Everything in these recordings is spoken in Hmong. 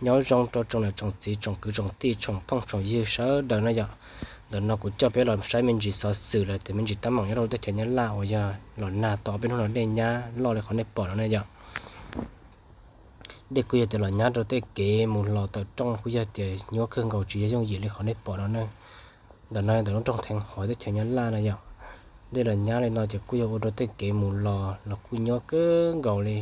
Nyob zoo rau tsoom niam tsoom txiv tsoom kwv tsoom tij tsoom phooj tsoom ywg sawv daws na yom. Ntawm no kuv coj peb los saib me ntsis xov xwm los tias me ntsis teeb meem nyob rau teb chaws Nyab Laj uas yog los nag tau ob peb hnub no dej nyab loj li qhov nej pom no na yom. Dej kuj yog tias los nyab rau tej kev mus los tawm rooj kuj yog tias nyuaj kawg nkaus tsis yog yooj yim li qhov nej pom no na. Ntawm no ntawm lub rooj Theev Huav teb chaws Nyab Laj na yom. Dej los nyab li no ces kuj yog ua rau tej kev mus los los kuj nyuaj kawg nkaus li.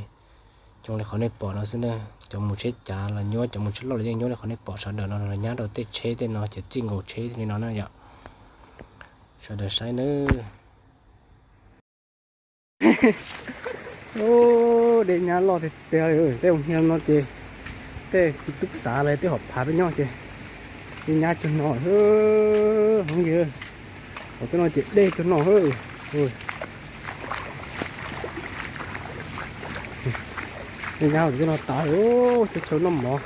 Xyoo li qhov nej pom no xwb na, cov mus tsheb cav los nyuaj, cov mus tsheb loj los yeej nyuaj li qhov nej pom sawv daws no, los nyab rau tej tsheb tej no ces txij nkaus tsheb li no na yom. Sawv daws saib nawb. Dej nyab loj tiag tiag li, tej ua hnia no ces tej tsis tub xav li, tej hom phav peb nyob ces dej nyab cuag no, hov yog, hov tej no ces dej cuag no. Dej nyab tej no tas, tej chaw noj mov,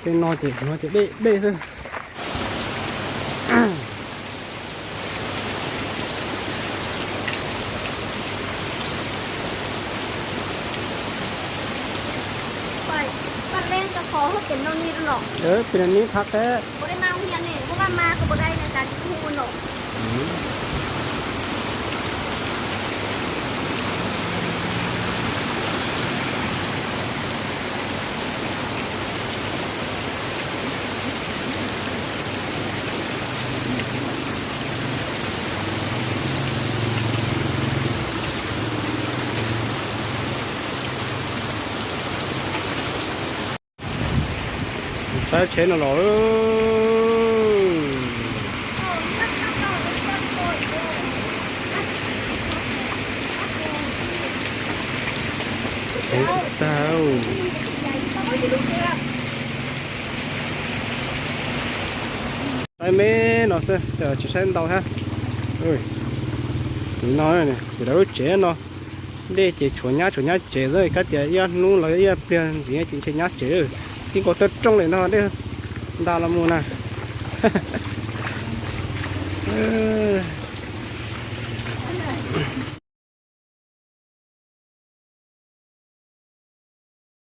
tej no ces no ces dej dej xwb. Peb no ni phab qab. Saib tsheb no los. Tsheb tag. Saib me no xwb, tsis saib ntau thiab. No, ces lawv lub tsev no, dej ces tshuav nyab tshuav nyab tsev xwb, kab tias ib ob hnub los ib pliag ntxiv ces ntshe nyab tsev. Txij nkaus tawm rooj li no dej ntag los mus na.